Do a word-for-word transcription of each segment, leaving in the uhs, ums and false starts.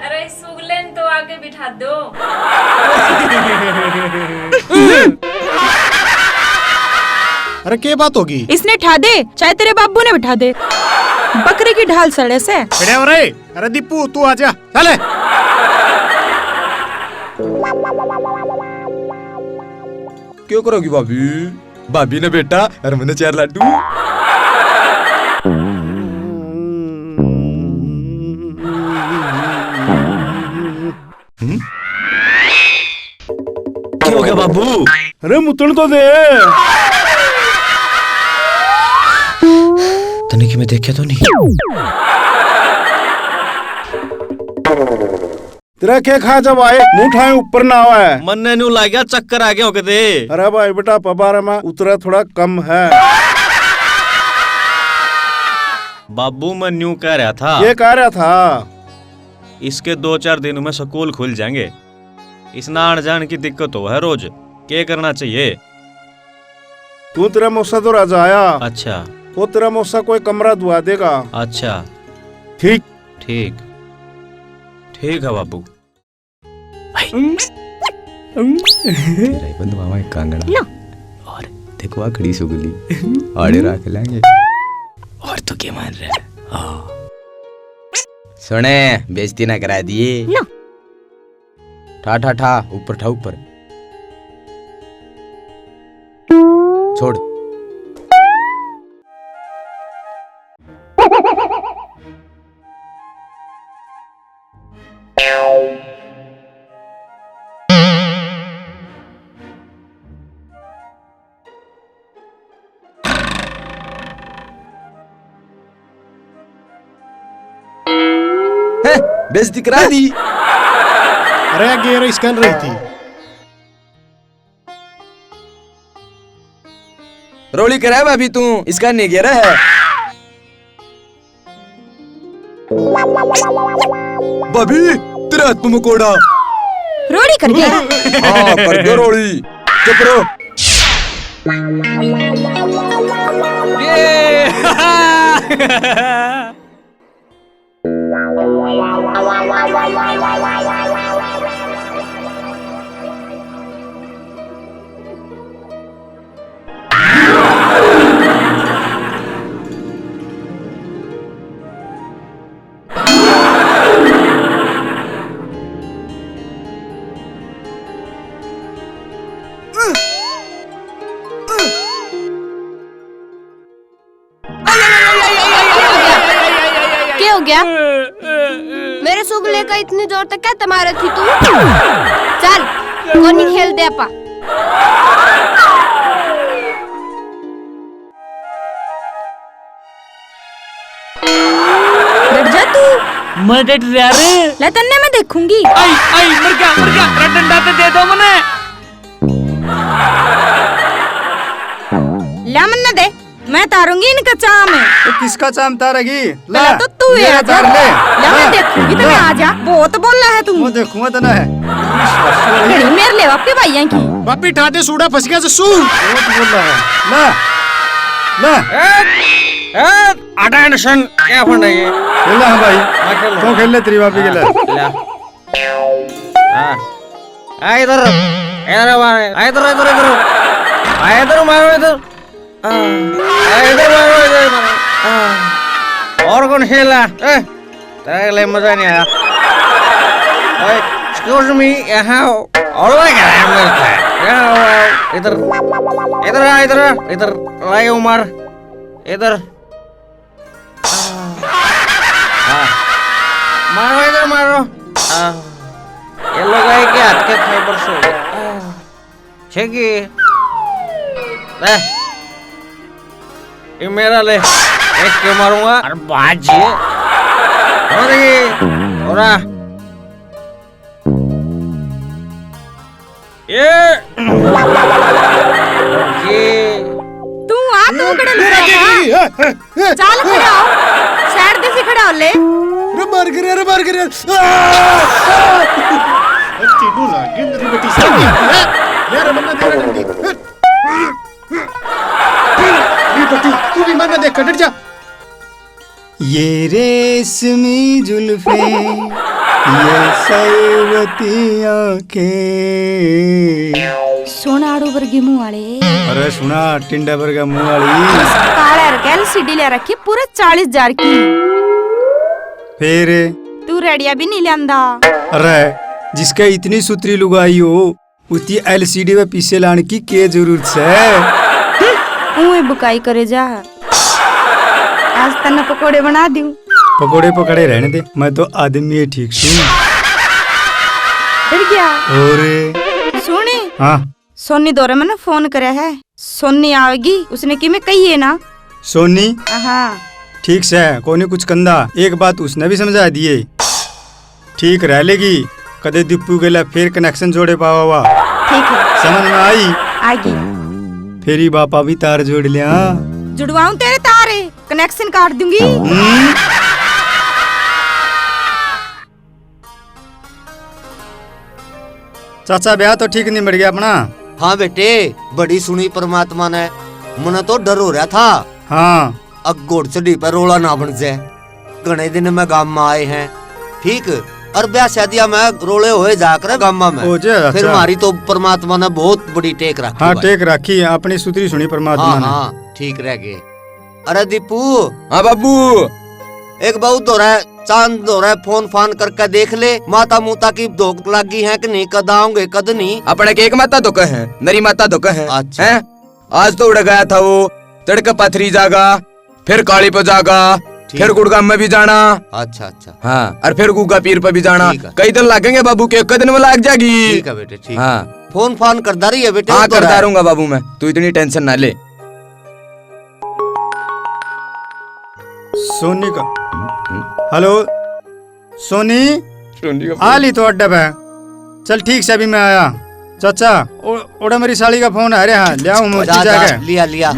अरे, सुगले ने तो आगे बिठा दो। अरे, के बात होगी? इसने ठा दे, चाहे तेरे बाबू ने बिठा दे। बकरी की ढाल सड़े से। खड़े हो रे। अरे दीपू, तू आजा, चले। क्यों करोगी भाभी? भाभी ने बेटा और मैंने चार लाडू। हम्म? क्या हो गया बाबू? अरे मुतन तो दे। तने कि मैं देखे तो नहीं। तेरा के खा जब आए, मुंह ठाए ऊपर ना आवे। मन्ने न्यू लाग्या चक्कर आ गया हो कदे। अरे भाई बेटा, पबारे में उतरा थोड़ा कम है। बाबू, मैं न्यू कह रहा था। ये कह रहा था। इसके दो चार दिन में स्कूल खुल जाएंगे। इसने आण जाण की दिक्कत हो है रोज। के करना चाहिए? तू तेरा मौसा तो राजा आया। अच्छा। वो तेरा मौसा कोई कमरा दुआ देगा। अच्छा। ठीक। ठीक। ठीक है बाबू। हाय। तेरा ही बंधवा मैं कांगड़ा। ना। और देखो आ खड़ी सुगली। आड़े रख लेंगे। और तो के मान रहा है? हाँ। सुने, बेइज्जती ना करा दिए। ना। ठा, ठा, ठा, ऊपर ठा, ऊपर। छोड़। हैं, बेइज्जती करा दी। अरे, गेर इसका नहीं रही थी। रोली करे भाभी तू, इसका नहीं गेरा है। भाभी, तेरे हाथ में मकोड़ा। रोली कर गया। हाँ, कर गया रोली। चुप रहो। ये। क्या हो गया? मेरे सुगले का इतनी जोर तक क्या मारे थी तू? चल, कोनी खेल दे आपा। डट जा तू। मैं डट रहा रे। ले तन्ने मैं देखूंगी। आई, आई, मर गया, मर गया। रे डंडा तो दे दो मने। ला मन्ने दे। मैं तारूंगी इनका चाम। तो किसका चाम तारेगी? ला, पहले तो तू ही मेरा आ जा। तार ले। ला, मैं ला। देखूंगी तने, ला। आ जा। बहुत बोला है तू। मैं देखूंगा तने। घणी मेरे ले बापी भाइयां की। बापी ठा दे, सूड़ा फंस गया जसू। बहुत बोला है। ला। ला। ए, ए, attention, क्या फंड है ये? खेल ले, हाँ भाई। हाँ, खेल लो। तू खेल ले, तेरी भाभी के लिए। हाँ, ला। हाँ। आ, इधर। इधर आ, आ, इधर, इधर, इधर। आ, इधर मारो, इधर। आ, आ, इधर मारो, इधर मारो। आ। और कौन खेला? ए, तेरे लिए मजा नहीं आया। ओए, excuse me, यहाँ आओ। और मैं कह रहा है मेरे से। यहाँ आओ, आओ, इधर। इधर आ, इधर आ, इधर। लाए उमर। इधर। हाँ। मारो इधर, मारो। हाँ। ये लोग आए के हाथ के फाइबर से हो गए। हाँ। ठीक है। ले। ये मेरा ले। एक के मारूंगा। अरे बाजी। और ये। और आ। ये। ये। तू आ, तू कड़े मेरा लुका के था? गई? ए, ए, ए। चाल खड़ा हो। साइड दे से खड़ा हो ले। रे मार गिरे, रे मार गिरे। आ! ए, तीनों लाग गए मेरी बेटी से। ए, ले रे मन्ना दे रे जल्दी। ए। मेरी बेटी, तू भी मन्ना दे, डट जा। ये रेशमी जुल्फें ये सैवती आंखें। सोना आड़ू वर्गी मुंह वाले। अरे सुना, टिंडा वर्गा मुंह वाली। काला रख एलसीडी ले रखी पूरे चालीस हजार की। फिर? तू रेडिया भी नहीं लेंदा। अरे, जिसका इतनी सुथरी लुगाई हो, उतनी एलसीडी में पीसे लाने की के जरूरत है? तू ही बुकाई करे जा। आज तन्ने पकोड़े बना दूं। पकोड़े पकड़े रहने दे, मैं तो आदमी ही ठीक सूं। डर गया? और? सुनी? हाँ। सोनी दौरे मैंने फोन करे है, सोनी आवेगी, उसने की मैं कहिए ना। सोनी? हाँ। ठीक से, कोनी कुछ कंदा, एक बात उसने भी समझा दिए। ठीक रह लेगी, कदे दीपू गेला फिर कनेक्शन जोड़े पावा हुआ। ठीक है। समझ में आई? आगी। फिर ही बापा भी तार जोड़ लिया। जुड़वाऊं तेरे तारे, कनेक्शन काट दूंगी। हम्म? चाचा, ब्याह तो ठीक नहीं बढ़ गया अपना। हाँ बेटे, बड़ी सुनी परमात्मा ने, मने तो डर हो रहा था। हाँ। अक घोड़ चढ़ी पे रोला ना बन जाए। घणे दिन में गाम में आए हैं, ठीक, और ब्याह शादियां में रोले होए जा करे गामा में। हो जाए, फिर अच्छा। हमारी तो परमात्मा ने बहुत बड़ी टेक रखी हाँ, भाई। टेक रखी, अपनी सुथरी सुनी परमात्मा हाँ, ने। हाँ, ठीक रह गए। अरे दीपू। हाँ बाबू। एक बहुत हो रहा है, चांद हो रहा है, फोन फान करके देख ले, माता मुता की धोख लागी है कि नहीं, कद आओगे कद नहीं। अपने के एक माता धोखा है, नरी माता धोखा है। अच्छा। हैं? आज तो उड़ गया था वो, तड़के पथरी जागा, फिर काली पे जागा, ठीक। फिर गुड़गाम में भी जाना। अच्छा, अच्छा। हाँ, और फिर गुगा पीर पे भी जाना। ठीक है। कई दिन लगेंगे बाबू के, एक दिन में लाग जाएगी। ठीक है बेटे, ठीक। हाँ। फोन फान करता रही है बेटे, हाँ, तो करता रहा। रहूंगा बाबू मैं, तू इतनी टेंशन ना ले। सोनी का। हेलो, सोनी। सोनी का आ फोन। ली तो अड्डे पे। चल ठीक से, अभी मैं आया। चाचा, ओ-, ओड़ा मेरी साली का फोन आ रहा है, ले आऊं मैं जा, जा, जाके। लिया, लिया।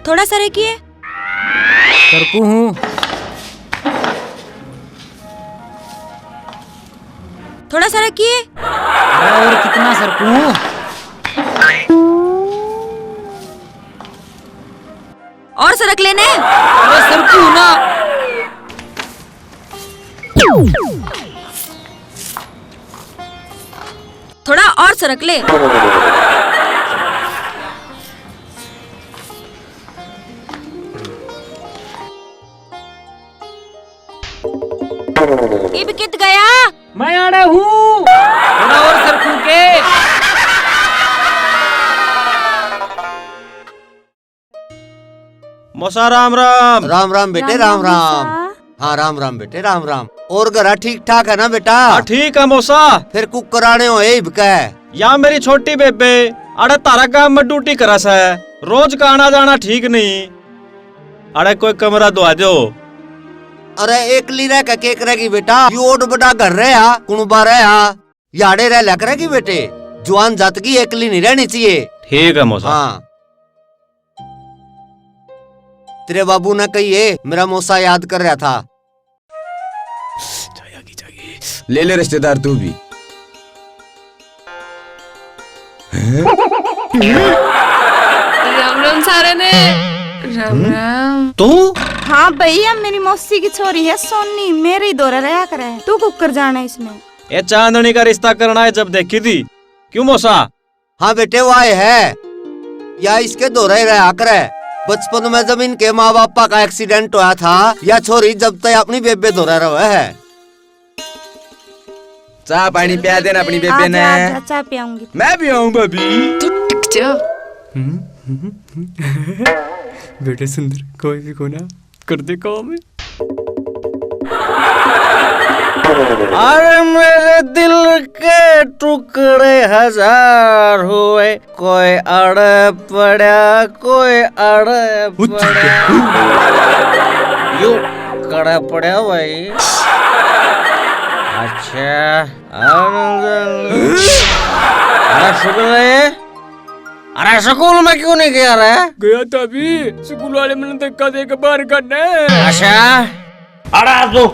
थोड़ा सा रखिए। सरकू हूँ। थोड़ा सा रखिए। अरे और कितना सरकूं? और सरक लेने। अरे सरकूं ना। थोड़ा और सरक ले। इब कित गया? मैं आड़े हूँ। थोड़ा और सरकूं के। मौसा, राम राम। राम राम बेटे, राम राम राम। मौसा। हाँ, राम राम बेटे, राम राम। और घरा ठीक ठाक है ना बेटा? हाँ, ठीक है मौसा। फिर कुकर आने हो इब के? या मेरी छोटी बेबे, अरे थारा काम में ड्यूटी करा सै, रोज का आना जाना ठीक नहीं। अरे कोई कमरा दुआ दो। अरे एकली रह के के करेगी बेटा, यो ओड बड़ा घर रहा, कुणबा रहा, याड़े रह लिया करेगी बेटे। जवान जात की एकली नहीं रहनी चाहिए। ठीक है मौसा। हाँ। तेरे बाबू ने कहिए, मेरा मौसा याद कर रहा था। जाएगी, जाएगी। ले ले रिश्तेदार तू भी। राम राम सारे ने। राम राम। तू? हाँ भैया, मेरी मौसी की छोरी है सोनी, मेरे ही दौरे रहा करे। तू कुकर जाना इसने। ए चांदनी का रिश्ता करना है जब देखी थी। क्यों मौसा? हाँ बेटे, वो आए है। या इसके धोरे ही रहा करे। बचपन में जब इनके माँ बापा का एक्सीडेंट होया था, या छोरी जब तक अपनी बेबे धोरे रहे है। चाय पानी प्या देना अपनी बेबे ने। आजा, चाय पियाऊंगी। मैं भी आऊं भाभी। तू टिक जा। हम्म, हम्म, हम्म। बेटे सुंदर, कोई भी कोना कर दे काम। अरे मेरे दिल के टुकड़े हजार हुए, कोई अड़ पड़ा, कोई अड़ पड़ा। यू कड़ा पड़ा भाई। अच्छा, अरे शुक्र है। अरे स्कूल में क्यों नहीं गया रे? गया था अभी, स्कूल वाले मैंने धक्का दे के बाहर काटा है। अच्छा। अरे आ तू।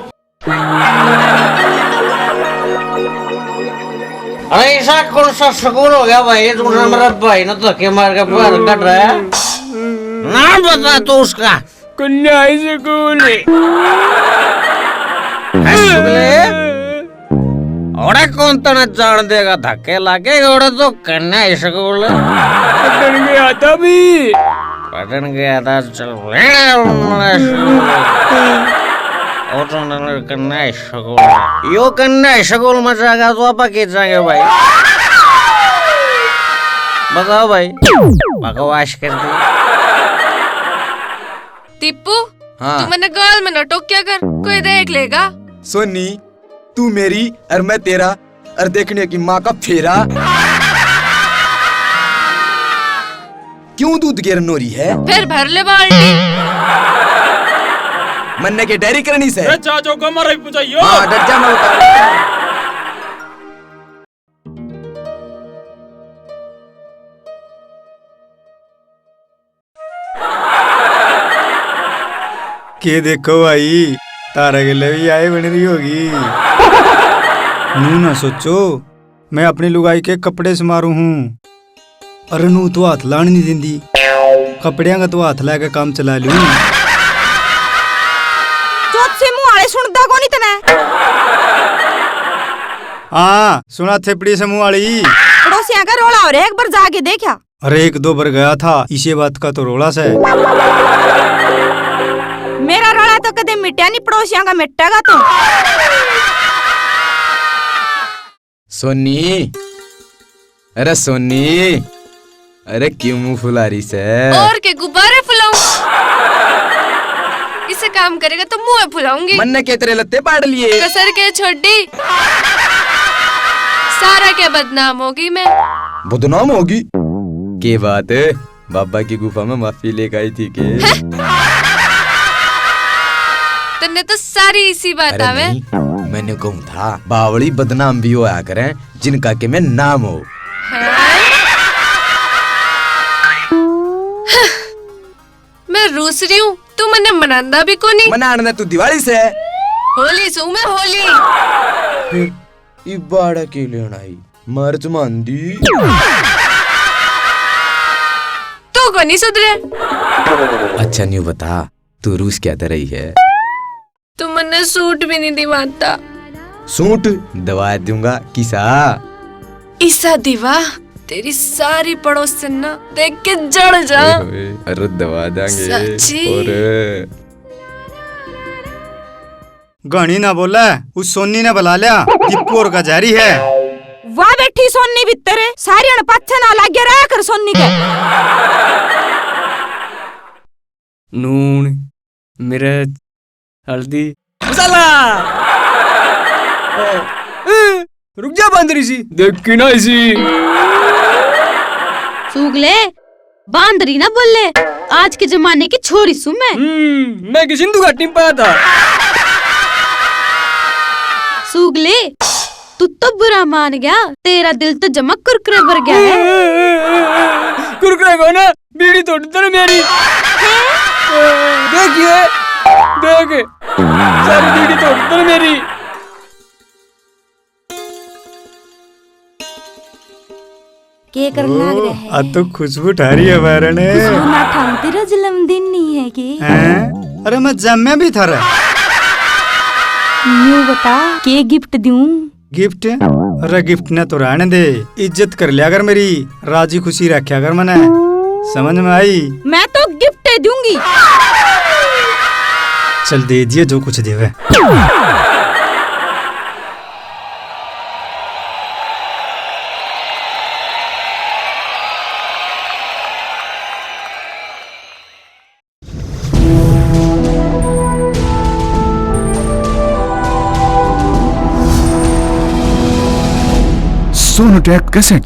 अरे ऐसा कौन सा स्कूल हो गया भाई, तुमने मेरे भाई ने धक्के मार के बाहर काट रहा है? नाम बता तू उसका। कन्या हाई स्कूल। ओड़े कौन तने जान देगा, धक्के लागे, ओड़े तो कन्या हाई स्कूल। पढ़न गया था भी। पढ़न गया था, चल, ओ तो कन्या हाई स्कूल। यो कन्या हाई स्कूल में जाएगा तो आप के जाएंगे भाई? बताओ भाई, बकवास कर दी। दीपू, हाँ। तू मन्ने गाल में ना टोक्या कर, कोई देख लेगा। सोनी, तू मेरी और मैं तेरा, और देखने की माँ का फेरा। क्यों दूध गिर नोरी है? फिर भर ले बाल्टी। मन्ने के डायरी करनी से। ए, चाचो, कमर ही पुचाइयो। हाँ, डट जा, मैं उतार। के देखो भाई, तारा गेले भी आए बन रही होगी। नू ना सोचो, मैं अपनी लुगाई के कपड़े से मारू हूँ। अरे नू तो हाथ लाण नहीं देंदी, कपड़ियां का तो हाथ लाके काम चला लूं। चौथ से मुंह आले सुनदा कोनी तने। हाँ, सुना थेपड़ी से मुंह आली। पड़ोसियां का रोला हो रहा है, एक बार जाके देखा। अरे, एक दो बार गया था, इसे बात का तो रोला से। मेरा रोला तो कदे मिटया नहीं, पड़ोसियां का मिटेगा तो। सोनी, अरे सोनी, अरे क्यों मुंह फुला रही से? और के गुब्बारे फुलाऊं? इसे काम करेगा तो मुंह फुलाऊंगी। मन्ने के तेरे लत्ते पाड़ लिए। कसर के छोड़ी। सारा के बदनाम होगी मैं। बदनाम होगी? के बात? बाबा की गुफा में माफी लेकर आई थी के? हैं? तन्ने तो सारी इसी बात अरे आवे। नहीं, मैंने कहूँ था, बावली बदनाम भी होया करें, जिनका के मैं नाम हो। हैं? मैं रूस रही हूँ, तू मन्ने मनांदा भी कोनी। मनान ने तू दिवाली से। होली सू मैं, होली। फिर इबाड़ा के लेना आई, मर्च मांदी। तू कोनी सुधरे। अच्छा न्यू बता, तू रूस क्या तरह ही है? तू मन्ने सूट भी नहीं दिवाता। सूट दवा दूंगा, किसा? इसा दिवा, तेरी सारी पड़ोसन ना देख के जल जा। ओए होए, अरे दवा देंगे। सच्ची? और घणी ना बोले, उस सोनी ने बुला लिया, दीपू और का जारी है। वाह बैठी सोनी भीतर, सारी अण पाछे ना लाग्या रहा कर सोनी के। नून, मिर्च, हल्दी, मसाला। ए, रुक जा बांदरी सी, देखी ना इसी। सूगले, बांदरी ना बोले, आज के जमाने की छोरी सू मैं। हम्म, मैं किसी सिंधु घाटी में पाया था। सूगले, तू तो बुरा मान गया, तेरा दिल तो जमा कुरकुरे भर गया है। कुरकुरे को ना, बीड़ी तोड़ दे मेरी। देखिए, देख, सारी बीड़ी तोड़ दे मेरी। के करन लाग रहा है? आ तो खुशबू ठा रही है बारने। खुशबू ना ठाऊं, तेरा जन्मदिन नहीं है के? हैं? अरे मैं जम्मे भी था रे। न्यू बता, के गिफ्ट दूं? गिफ्ट? अरे गिफ्ट ने तो रहने दे, इज्जत कर लिया कर मेरी, राजी खुशी रखा कर मने। समझ में आई? मैं तो गिफ्ट ही दूंगी। चल दे दिए जो कुछ देवे। Sonotech cassette।